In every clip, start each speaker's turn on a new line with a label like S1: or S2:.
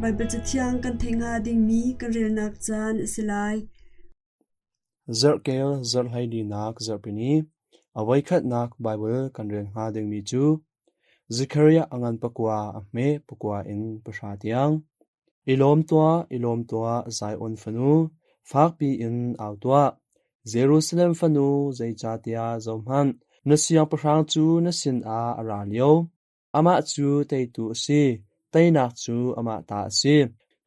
S1: Baibal Cathiang kan theih hnga dingmi kan relnak caan a si lai.
S2: Zarhkel zarhhleilinak zarhpini a voikhatnak Baibal kan rel hnga dingmi cu Zekhariah a ngan pakua a hme pakua in pahra tiang. I lawm tuah, i lawm tuah, Zion fanu, fakpi in au tuah. Jerusalem fanu, zeicahtiah zohhmanh, na siangpahrang cu na sinah a ra lio. Amah cu teitu a si, teinak cu amah ta a si.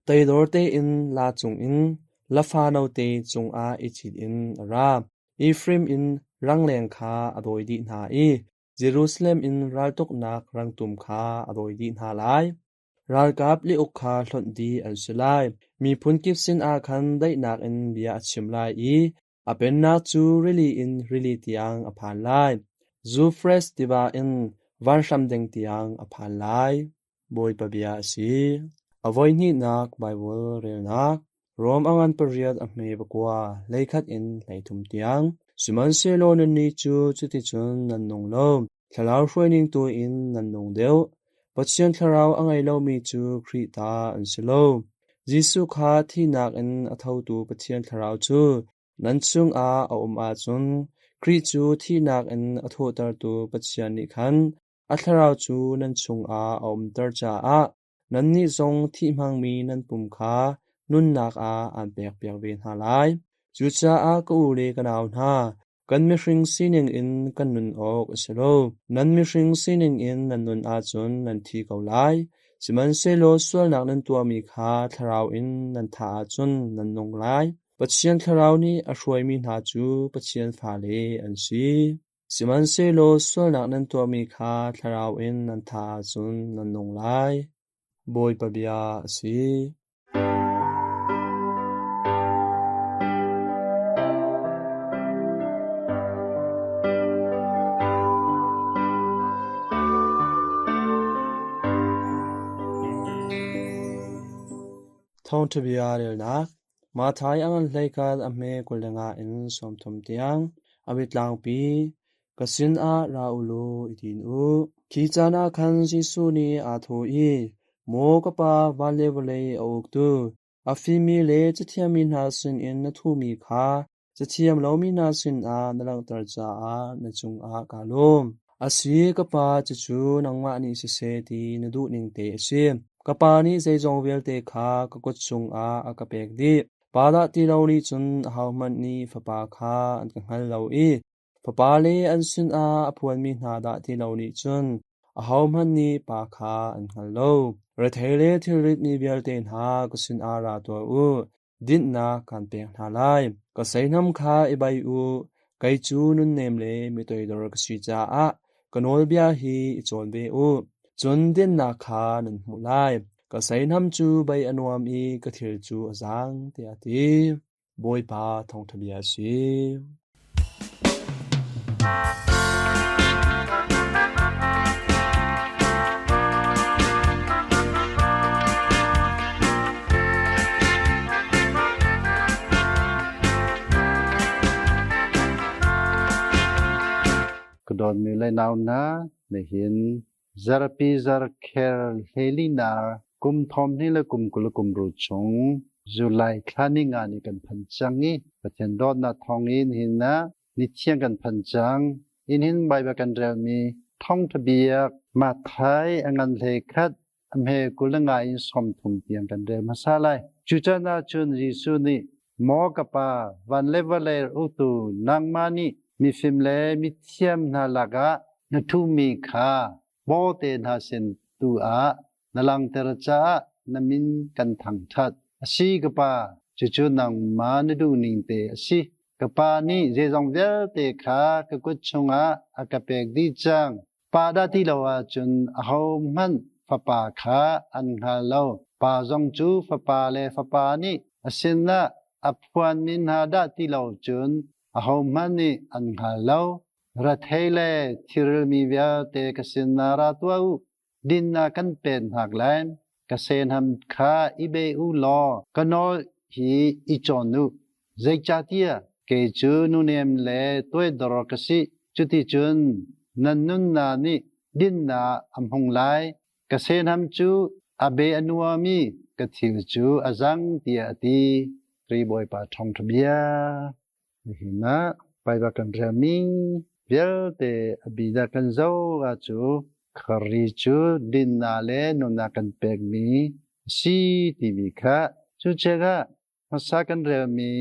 S2: Teidor tein la cungin, lafa note cungah i cit in a ra. Efraim in rangleng kha a dawi dih hna i Jerusalem in raltuknak rangtum kha a dawi dih hna lai. Ralkap li-uk kha hlonh dih an si lai. Miphun kip sinah khan daihnak in bia a chim lai i a pennak cu rili in rili tiang a phan lai. Zufres tiva in vanhramdeng tiang a phan lai. Bawipa bia a si. A voihnihnak Baibal relnak Rom a ngan pariat a hme pakua hleikhat in hleithum tiang. Sihmanhsehlaw nannih cu cuticun nan nung lo. Thlarau hruaining tu in nan nung deuh. Pathian Thlarau a ngei lomi cu Khrih ta an si lo. Jesuh kha thihnak in a thotu Pathian Thlarau cu nan chungah a um ahcun Khrih cu thihnak in a thawhtertu Pathian nih khan a Thlarau cu nan chungah a umter caah nannih zong thih hmangmi nan pum kha nunnak ah aan pekpiak ve hna lai. Cucaah ka u le ka nau hna, kan mihring sining in kan nun awk a si lo. Nan mihring sining in nan nun ahcun nan thi ko lai. Sihmanhsehlaw sualnak nan tuahmi kha thlarau in nan thah ahcun nan nung lai. Pathian Thlarau nih a hruaimi hna cu Pathian fale an si. Sihmanhsehlaw sualnak nan tuahmi kha thlarau in nan thah ahcun nan nung lai. Bawipa bia a si. Thawngṭha bia relnak Matthai a ngan hleikhat a hme 25 in 30 tiang a biatlangpi ka sinah ra u law i din u. Khi caan ah khan Jesuh nih aa thawh i, Maw ka Pa, van le vawlei a uktu, a fimmi le cathiammi hna sinin na thuhmi kha Cathiam lomi hna sinah na langhter caah na cungah kaa lawm. A si, ka Pa, cucu nangmah nih siseh ti na duh ning te a si. Ka Pa nih zeizong vialte kha ka kut chungah a ka pek dih. Pa dah ti lo nih cun ahohmanh nih Fapa kha an ka hngal lo i Fapa le an sinah a phuanmi hna dah ti lo nih cun ahohmanh nih Pa kha an hngal lo. Rethei le thilritmi vialte hna ka sinah ra tuah u. Dinhnak kaan pek hna lai. Ka seihnam kha i bei u. Kei cu nunnem le mi toidor ka si caah ka nawlbia hi i cawn ve u. Cun dinnak kha nan hmuh lai. Ka seihnam cu bei a nuam i ka thil cu a zaang, tiah a ti. Bawipa thawngṭha bia a si.
S3: Ka dawtmi le nau hna, nihin zarpi zarkhel hlelinar kum thom hnih le kum 20 le kum ru chung July thla ni nga ni kan phan cang i Pathian dawtnak thawng in hin ah ni thiang kan phan cang. In hin Baibal kan relmi thawngṭha biak Matthai a ngan hlei khat a hme 20 le nga in 30 tiang kan rel hmasa lai. Cucan ahcun Jesuh nih, Maw ka Pa, van le vawlei uktu nangmah nih mifim le mithiam hna lakah na ṭhumi kha bawte hna sin tu ah na langhter caah na min kan thangṭhat. A si ka Pa, cucu nangmah na duhning te a si. Ka Pa nih zeizong vialte kha ka kut chungah a ka pek dih cang. Pa dah ti lo ahcun ahohmanh Fapa kha an hngal lo. Pa zong cu Fapa le Fapa nih a sinah a phuanmi hna dah ti lo cun ahohmanh nih an hngal lo. Rethei le thirilmi vialte ka sinah ra tuah u, dinnak kan pen hna lai. Ka sehnam kha i bei u law ka nawl hi i cawn u. Zeicahtiah kei cu nunem le toidor ka si. Cuticun nan nunnak nih dinnak a hmung lai. Ka sehnam cu a be a nuam i ka thil cu a zang tiah a ti. Kri Bawipa ṭhawngṭha bia. Nihin ah Baibal kan relmi vialte a bi dah kan zoh ahcu Kri cu dinnak le nunnak kan pekmi a si timi kha cucaah hmasa kan relmi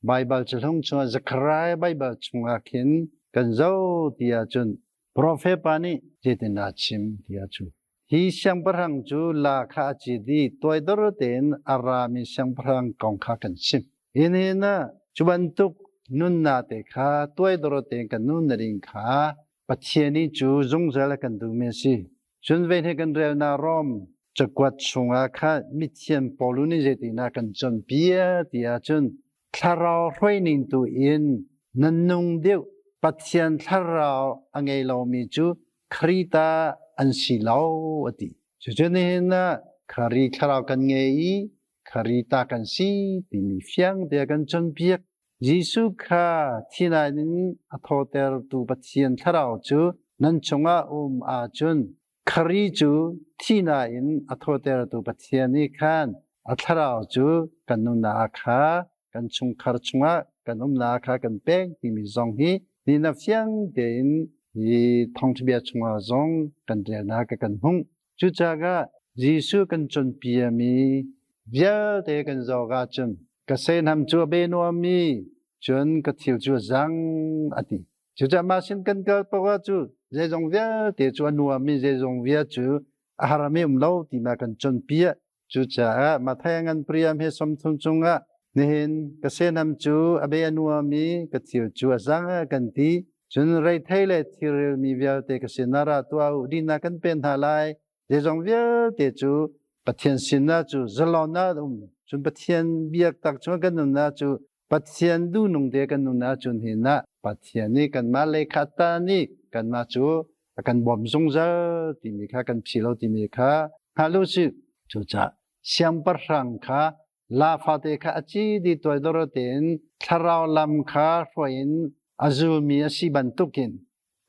S3: Baibal cahlung chungah Zekhariah Baibal chungah khin kan zoh ti ahcun profet pa nih zeitindah a chim ti ahcun hi siangpahrang cu la kha a cit i toidor tein a rami siangpahrang kong kha kan chim. Hi ah cu bantuk nunnak te kha toidor tein kan nun ding kha Pathian nih cu zungzal a kan duhmi a si. Cun ve he kan relnak Rom cakuat chungah khan mithian Paul nih zeitindah kan cawnpiak ti ahcun thlarau hruaining tu in nan nung deuh Pathian thlarau a ngei lomi cu Khrita an si lo a ti. Cucu nihin ah Khri thlarau kan ngei i Khrita kan si timi fiang te kan cawnpiak. Jesuh kha thinain in a thawtertu Pathian thlarau cu nan chungah um ahcun Khri cu thihnak in a thawtertu Pathian nih khan a thlarau cu kan nunnak kha kan chungkhar chungah kan umnak kha kan pek timi zong hi ni na fiang tein hi thawngṭhabia chungah zong kan relnak kan hmuh. Cucaah Jesuh kan cawnpiami vialte kan zawk ahcun ka seihnam cu a be nuammi cun ka thil cu a zang a ti. Cucaah mah sin kan kal paoh ah cu zeizong vialte cu a nuammi zeizong vial cu a harmi um lo ti ma kan cawnpiak. Cucaah Matthai ngan priam he 30 cungah nihin ka senam cu a be a nuami ka thil cu a zang kan ti. Cun reithei le thilrilmi vialte ka sinah ra tuah u dina kan pen hna lai. Zeizong vialte cu Pathian sinah cu zalonnak um. Cun Pathian biak tak cu kan nunnak cu Pathian duhnung te kan nun ahcun hin ah Pathian nih kanmah lei kha ta nih kanmah cu a kan bawmh zungzal timi kha kan phi lo timi kha hngal u sih. Cucaah siangpahrang kha la fate kha a ci di toidor tein thlarau lam kha hruai in a zulmi a si bantukin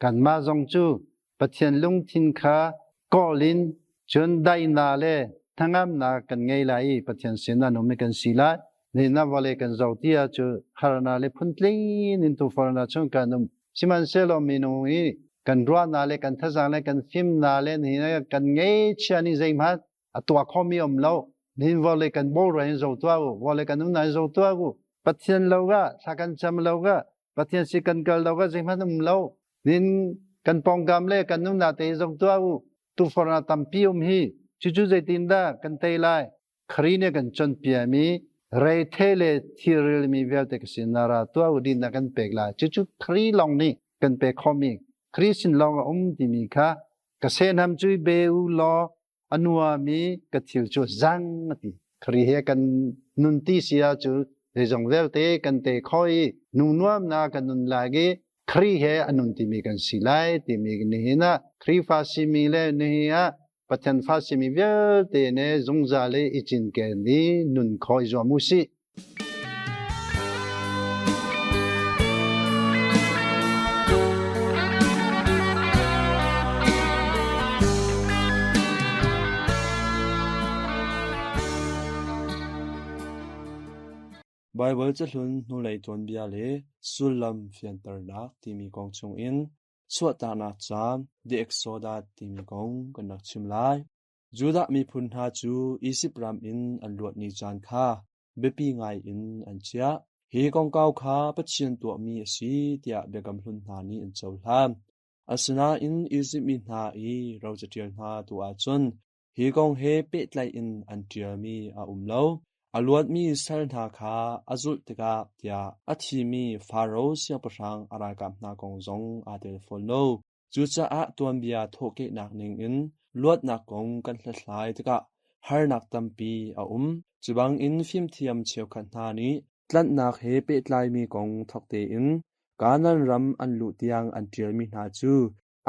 S3: kanmah zong cu Pathian lungthin kha kawl in cun daihnak le hnangamnak kan ngei lai i Pathian sinah nungmi kan si lai. Nihin ah vawlei kan zoh ti ahcun harnak le phuntling in tuufornak chung kan um. Sihmanhsehlaw minung i kan ruahnak le kan thazaang le kan fimnak le nihin ah kan ngeihchia nih zeihmanh a tuah khomi um lo. Nihin vawlei kan bawlra in zo tuah u, vawlei kan umnak in zo tuah u. Pathian lo ga, thla kan cam lo ga, Pathian si kan kal lo ga zeihmanh um lo. Nin kan pawngkam le kan nunnak te zong tuah u. Tuforna tampi um hi. Cucu zeitindah kan tei lai? Khari nih kan cawnpiami reithe le thilrilmi vialte ka sin ra tuah u dinnak kan pek lai. Cucu Khri lawng nih kan pek khomi Khri sin lawng a um timi kha ka sehnam cu be u law a nuami ka thil cu zang a ti. Khri he kan nun ti si ahcun zeizong vialte kan te kho i nungnuamnak kan nun lai i Khri he a nun timi kan si lai timi nihin ah Khrihfa simi le nihin ah Pathian fa simi vialte ne zungzal i i cinken i nun kho i zuam u sih.
S2: Baibal cahlun hnulei tuanbia le sullam fianternak timi kong chungin chuahtaknak caan The Exodus timi kong kan rak chim lai. Judah miphun hna cu Izipt ram in an luat ni caan kha biapi ngaiin an chiah. Hi kongkau kha Pathian tuahmi a si tiah biakam hlun hna nih an cohlan. Asinain Izipt mi hna i rocaṭial hna tu ahcun hi kong he pehtlaih in an ṭialmi a um lo. A luatmi sal hna kha a zulh tikah tiah a thimi Faro siangpahrang a ralkap hna kong zong aa tel fawn lo. Cucaah tuanbia thawhkehnak ningin luatnak kong kan hlathlai tikah harnak tampi a um. Cubangin fimthiam cheukhat hna nih tlanhnak he pehtlaimi kong thawk tein Kanaan ram an luh tiang an ṭialmi hna cu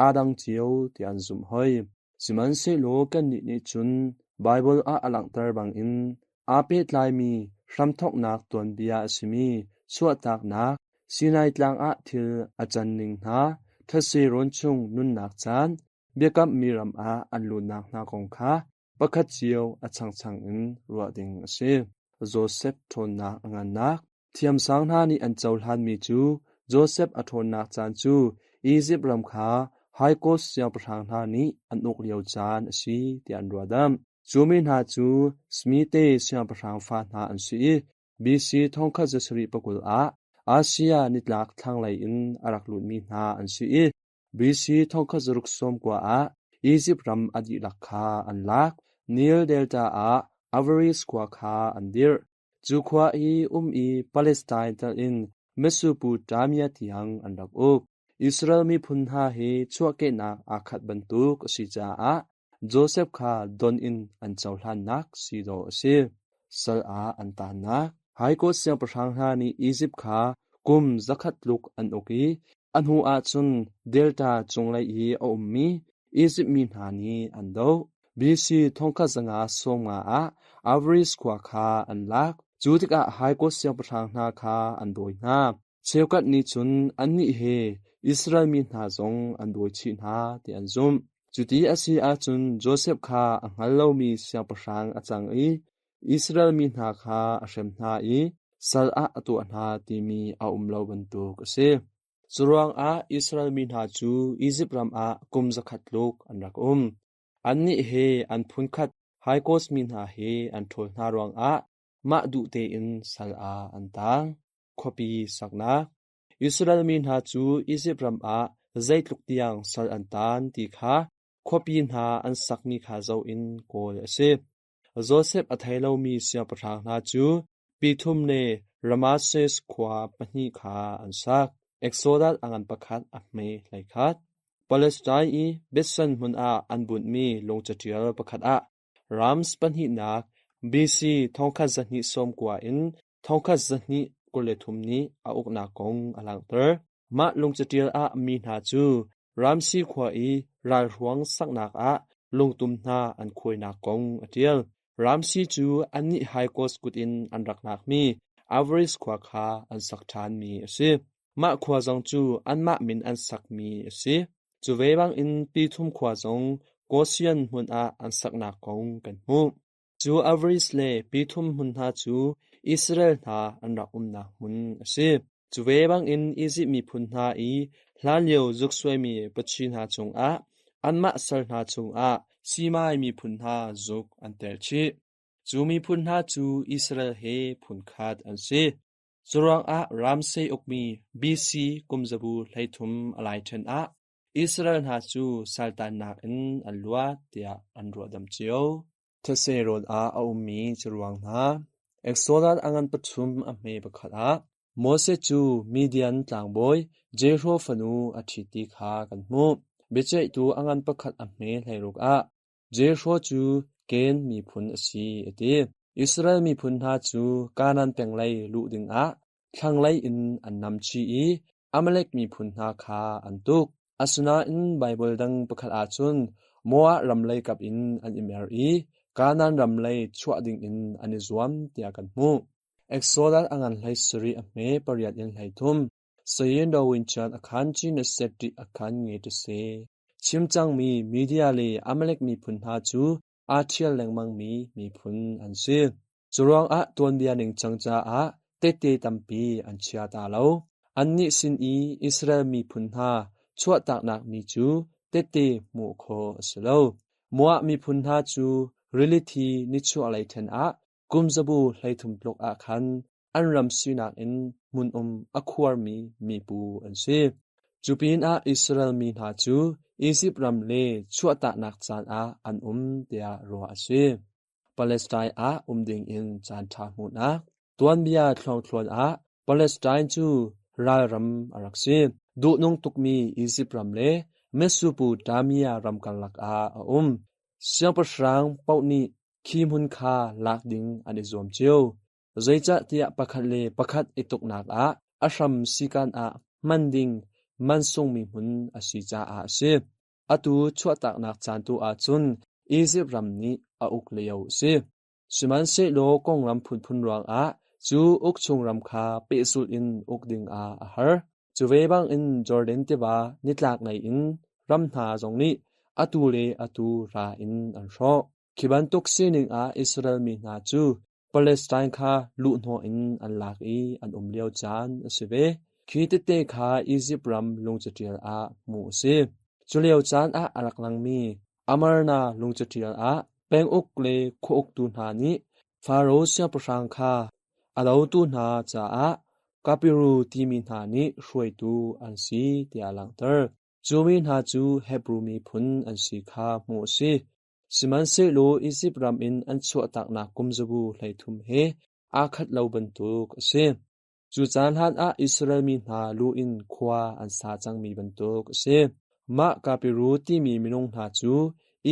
S2: aa dang cio tiah an zumh hoi. Sihmanhsehlaw kannih nih cun Baibal ah a langhter bangin aa pehtlaimi hramthawknak tuanbia a simi chuahtaknak Sinai Tlang ah thil a can ning hna, thetse rawn chung nunnak caan, biakammi ram ah an luhnak hna kong kha. Pakhat cio a changchang in ruah ding a si. Josef ṭhawnnak a ngannak. Thiamsang hna nih an cohlanmi cu Josef a ṭhawnnak caan cu Izipt ram kha Hyksos siangpahrang hna nih an uk lio caan a si tiah an ruahdamh. Cu mi hna cu Smite siangpahrang fa hna an si i BC 1720 ah Asia nitlak thlanglei in a rak lutmi hna an si i BC 1690 ah Izipt ram a dihlak kha an lak. Nile Delta ah Avaris khua kha an dirh. Cu khua i um i Palestine telh in Mesopotamia tiang an rak uk. Israel miphun hna hi chuahkehnak aa khat bantuk a si caah Josef kha don in an cohlannak si dawh a si. Sal ah an taannak. Haikawt siangpahrang hna nih Izipt kha kum 100 tluk an uk i a hnu ahcun Delta cunglei i a ummi Izipt mi hna nih an doh. BC 1550 ah Avaris khua kha an lak. Cu tikah Haikawt siangpahrang hna kha an dawi hna. Cheukhat nih cun annih he Israel mi hna zong an dawi chih hna ti an zumh. Cuti a si ahcun Josef kha a hngal lomi siangpahrang a cang i Israel mi hna kha a hrem hna i sal ah a tuah hna timi a um lo bantuk a si. Curuangah Israel mi hna cu Izipt ram ah kum 100 tluk an rak um. Annih he an phunkhat Hyksos mi hna he an ṭhawl hna ruangah mah duh tein sal ah an taang. Khuapi saknak Israel mi hna cu Izipt ram ah zeitluk tiang sal an taan ti kha khuapi hna an sakmi kha zoh in kawl a si. Josef a thei lomi siangpahrang hna cu Pithum le Ramasses khua pahnih kha an sak. Exodus a ngan pakhat a hme 11. Palestine i Bethshan hmun ah an bunhmi lungcaṭial pakhat ah Rams pahnihnak BC 1290 in 1223 nih a uknak kong a langhter. Mah lungcaṭial ah mi hna cu Ramsi khua i ralhruang saknak ah lungtum hna an khuainak kong a ṭial. Ramsi cu annih Hyksos kut in an rak lakmi Avaris khua kha an sak ṭhanmi a si. Mah khua zong cu anmah min an sakmi a si. Cu ve bangin Pithum khua zong Goshen hmun ah an saknak kong kan hmuh. Cu Avaris le Pithum hmun hna cu Israel hna an rak umnak hmun a si. Cu ve bangin Izipt miphun hna i hlanlio zuksuaimi pachi hna cungah anmah sal hna cungah Simai miphun hna zuk an tel chih. Cu miphun hna cu Israel he phunkhat an si. Curuangah Ramsay ukmi BC kumzabu 13 a lai ṭhen ah Israel hna cu saltannak in an luat tiah an ruahdamh cio. Thetse rawn ah a ummi caruang hna. Exodus a ngan pathum a hme pakhat ah Moses cu Midian tlangbawi Jethro fanu a ṭhit ti kha kan hmuh. Biaceihtu a ngan pakhat a hme 16 ah Jethro cu Ken miphun a si a ti. Israel miphun hna cu Kanaan peng lei luh dingah thlanglei in an nam chih i Amalek miphun hna kha an tuk. Asinain Baibal dang pakhat ahcun Moab ram lei kap in an i mer i Kanaan ram lei chuah dingin an i zuam tiah kan hmuh. Exodus a ngan 17 a hme pariat in 13. Sayin Dawin chan a khan chin a set ṭih a khan nge ti se. Chim cangmi Media le Amalek miphun hna cu aa ṭhial lengmangmi miphun an si. Curuangah tuanbia ningcang caah tehte tampi an chia ta lo. Annih sin i Israel miphun hna chuahtaknak ni cu tehte hmuh khawh a si lo. Moab miphun hna cu rili thi nichuahlei ṭhen ah kumzabu 13 tluk ah khan an ram sinak in hmun um a khuarmi mibu an si. Cu pinah Israel mi hna cu Izipt ram le chuahtaknak caan ah an um tiah ruah a si. Palestine ah um dingin caanṭha hmuhnak tuanbia thluangthluan ah Palestine cu ralram a rak si. Duhnung tukmi Izipt ram le Mesopotamia ram karlak ah a um. Siangpahrang paoh nih khi hmun kha lak ding an i zuam cio. Zeicahtiah pakhat le pakhat i tuknak ah a hram sikan ah hman ding mansungmi hmun a si caah a si. Atu chuahtaknak caan tu ahcun Izipt ram nih a uk lio a si. Sihmanhsehlaw konglam phunphun ruangah cu ukchung ram kha pehzulh in uk dingah a har. Cu ve bangin Jordan tiva nitlaklei in ram hna zong nih atu le atu ra in an hrawh. Khi bantuk sining ah Israel mi hna cu Palestine kha luhhnawh in an lak i an um lio caan a si ve. Khi tette kha Izipt ram lungcaṭial ah hmuh a si. Cu lio caan ah a rak langmi Amarna lungcaṭial ah penguk le khua uktu hna nih Faro siangpahrang kha a dotu hna caah Kapiru timi hna nih hruaitu an si tiah a langhter. Cu mi hna cu Hebru miphun an si kha hmuh a si. Sihmanhsehlaw Izipt ram in an chuahtaknak kumzabu 13 he aa khat lo bantuk a si. Cu caan hlanah Israel mi hna lu in khua an sa cangmi bantuk a si. Mah Kapiru timi minung hna cu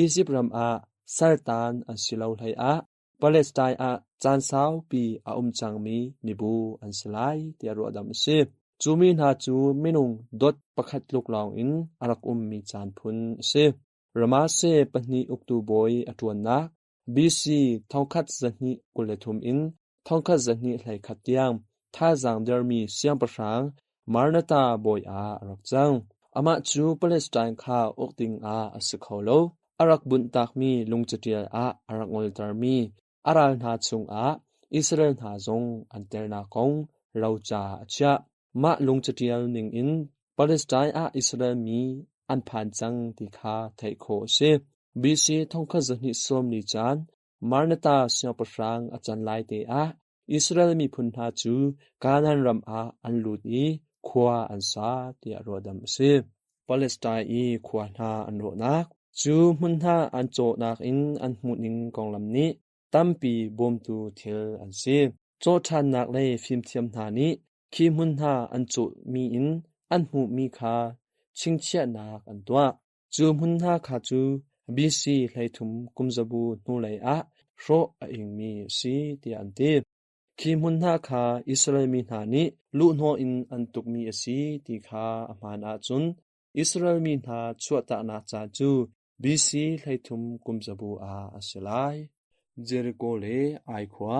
S2: Izipt ram ah saltan an si lo hleiah Palestine ah caan saupi a um cangmi mibu an si lai tiah ruahdamh a si. Cu mi hna cu minung dot pakhat tluk lawngin a rak ummi caan phun a si. Ramase pahnih uktu bawi a ṭuannak BC 1223 in 1221 tiang thazaang dermi siangpahrang Maranatha bawi ah a rak cang. Amah cu Palestine kha uk dingah a si kho lo. A rak bunh takmi lungcaṭial ah a rak ngoltermi a ral hna chungah Israel hna zong an telnak kong roca a chiah. Mah lungcaṭial ningin Palestine ah Israel mi an phan cang ti kha theih khawh a si. BC 1240 caan Maranatha siangpahrang a can lai te ah Israel miphun hna cu Kanaan ram ah an lut i khua an sa tiah ruahdamh a si. Palestine i khua hna an rawhnak, cu hmun hna an cawhnak in an hmuhning konglam nih tampi bawmtu thil an si. Cawh ṭhannak lei fimthiam hna nih khi hmun hna an cawhmi in an hmuhmi kha chingchiahnak an tuah. Cu hmun hna kha cu BC 13 kumzabu hnulei ah hrawh a ingmi a si tiah an ti. Khi hmun hna kha Israel mi hna nih luhhnawh in an tukmi a si ti kha a hmaan ahcun Israel mi hna chuahtaknak caan cu BC 13 kumzabu ah a si lai. Jericho le Ai khua.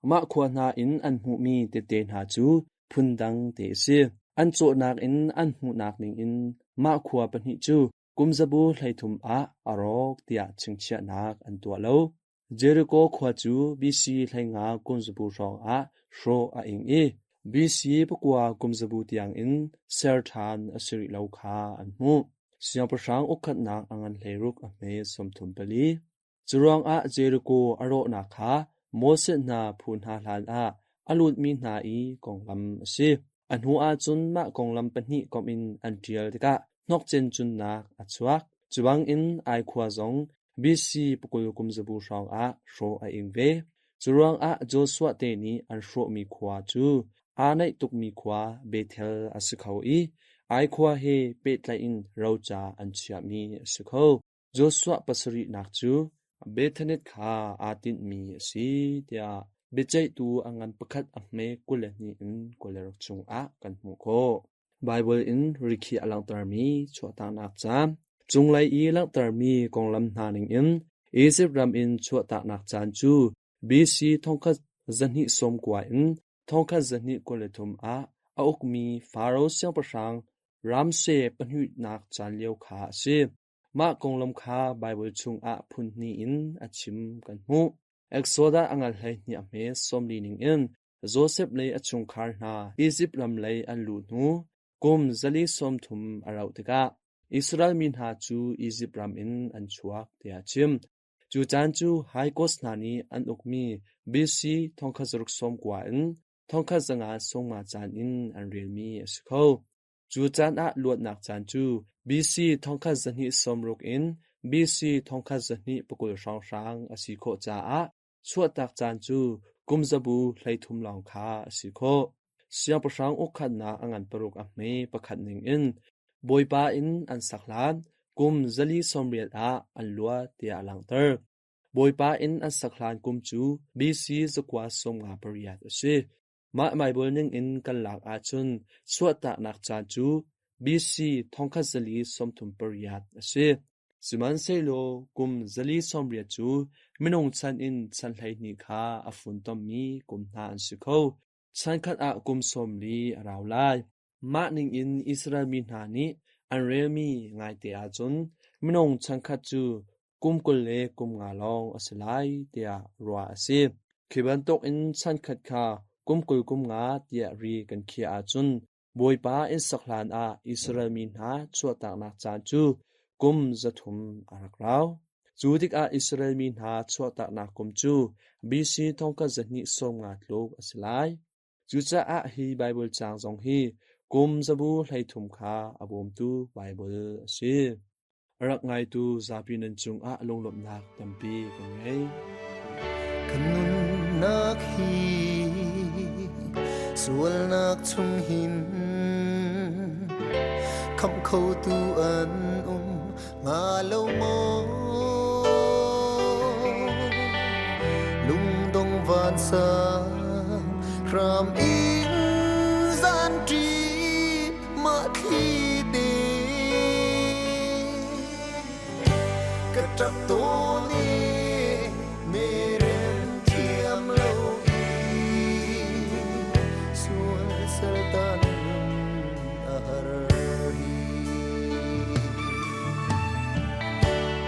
S2: Mah khua hna in an hmuhmi tette hna cu phundang te a si. An cawhnak in an hmuhnak ningin mah khua pahnih cu kumzabu 13 ah a rawk tiah chingchiahnak an tuah lo. Jericho khua cu BC 15 kumzabu hrawngah hrawh a ing i BC pakua kumzabu tiangin ser ṭhan a si rih lo kha an hmuh. Siangpahrang ukkhatnak a ngan hleiruk a hme 34. Curuangah Jericho a rawhnak kha Moses hna phu hna hlanah a lutmi hna i konglam a si. A hnu ahcun mah konglam pahnih komh in an ṭial tikah hnokcen cunnak a chuak. Cubangin Ai khua zong BC pakul kumzabu hrawngah hrawh a ing ve. Curuangah Joshua te nih an hrawhmi khua cu aa naih tukmi khua Bethel a si kho i Ai khua he pehtlaih in roca an chiahmi a si kho. Joshua pasarihnak cu Bethaneth kha aa tinhmi a si tiah biaceihtu a ngan pakhat a hme 22 in 26 chungah kan hmuh khawh. Baibal in rikhiah a langhtermi chuahtaknak caan, cunglei i langhtermi konglam hna ningin Izipt ram in chuahtaknak caan cu BC 1290 in 1223 ah a ukmi Faro siangpahrang Ramses pahnihnak caan lio kha a si. Mah konglam kha Baibal chungah phunhnih in a chim kan hmuh. Exodus a ngal 12 a hme 40 ningin Josef le a chungkhar hna Izipt ram lei an luh hnu kum 430 a rauh tikah Israel mi hna cu Izipt ram in an chuak tiah a chim. Cu caan cu Hyksos hna nih an ukmi BC 1690 in 1950 caan in an relmi a si kho. Cu caan ah luatnak caan cu BC 1260 in BC 1220 hrawnghrang a si khawh caah chuahtak caan cu kumzabu 13 lawng kha a si khawh. Siangpahrang ukkhatnak a ngan paruk a hme pakhat ningin Bawipa inn an sak hlan kum 490 ah an luat tiah a langhter. Bawipa inn an sak hlan kum cu BC 958 a si. Mah Baibal ningin kan lak ahcun chuahtaknak caan cu BC 1438 a si. Sihmanhsehlaw kum 490 cu minung chan in chan 12 kha a funtommi kum hna an si kho. Chankhat ah kum 40 a rau lai. Mah ningin Israel mi hna nih an relmi ngaite ahcun minung chankhat cu. kum 20 le kum nga lawng a si lai tiah ruah a si. Khi bantukin chan khat kha kum 20 kum nga tiah ri kan khiah ahcun Bawipa inn sak hlanah Israel mi hna chuahtaknak caan cu kum 300 a rak rau. Cu tikah Israel mi hna chuahtaknak kum cu BC 1250 tluk a si lai. Cucaah hi Baibal caang zong hi kum zabu 33 kha a bawmtu Baibal a si. A rak ngaitu zapi nan cungah lunglawmhnak tampi kan ngei.
S4: Kan nunnak hi sualnak chung hin khamh khotu an um hnga lo maw? Lungdong vansang hram in zan ṭi mah thli te ka ṭap tawn i merem thiam lo i sual saltan a har hi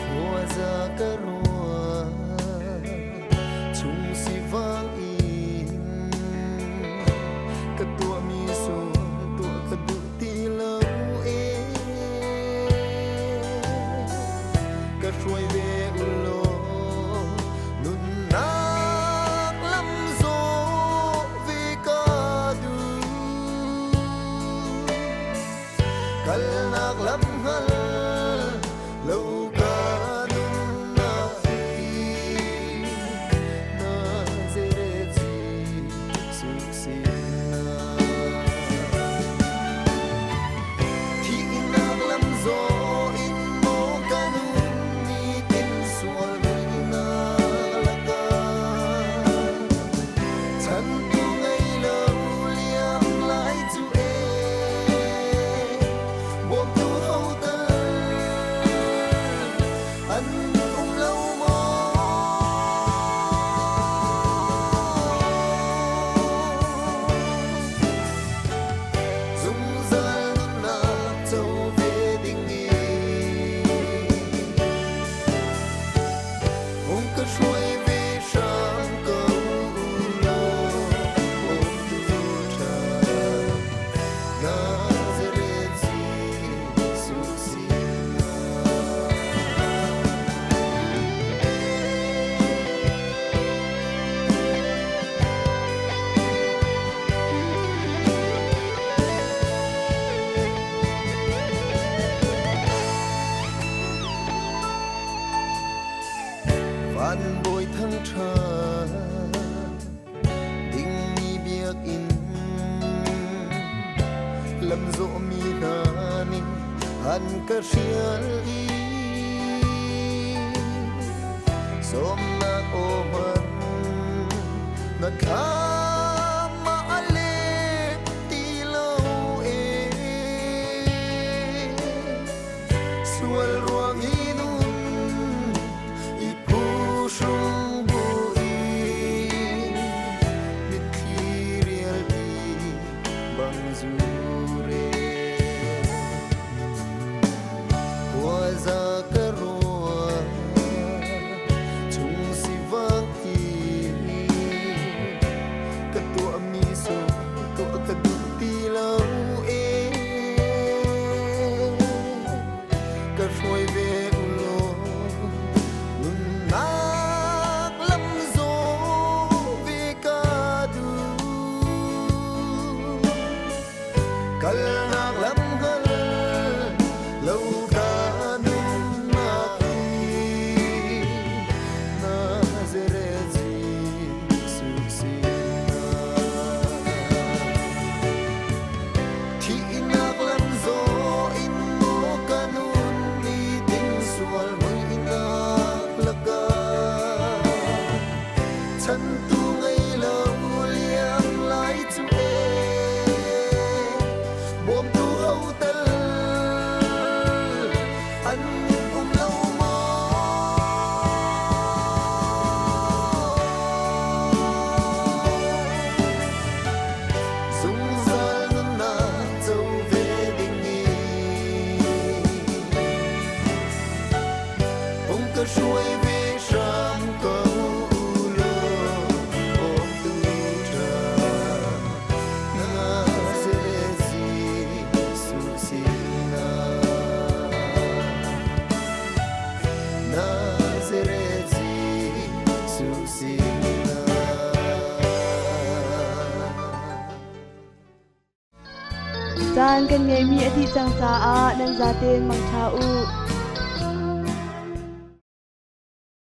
S4: Khuaza ka ruah chung sivang in ka tuahmi sual tuah ka duh ti lo e ka hruai ve u law nunnak lam zawh ve ka duh kalnak lam hngal lo ka nunnak hi Nazareth Jesuh sinah Thihnak lam zaw in maw ka nun nitin sual muihnak lakah Chantu ngei lo liam lai cu e bawmtu ho tal an um lo maw? Zungzal nunnak co ve ding in hung ka hruai ve hram ko law bawmtu ṭha Nazareth Jesuh sinah. Van bawi thangṭha dingmi biakinn lamzawhmi hna nih an ka hrial i sawmnak aw hman na thlam ah a let ti lo e sual ruang i nun i phuhrung bu in mitthli rial ti bang zure Khuaza ka ruah chung sivang hi ka tuahmi sual tuah ka duh ti lo e ka hruai ve u law nunnak lam zawh ve ka duh kalnak lam hngal lo ka nunnak hi Nazareth Jesuh sinah Thihnak lam zaw in maw ka nun nitin sual muihnak lakah chantu ngei lo liam lai cu e bawmtu ho tal
S1: Caan kan ngeihmi a dih cang caah nan zaten mangṭha u.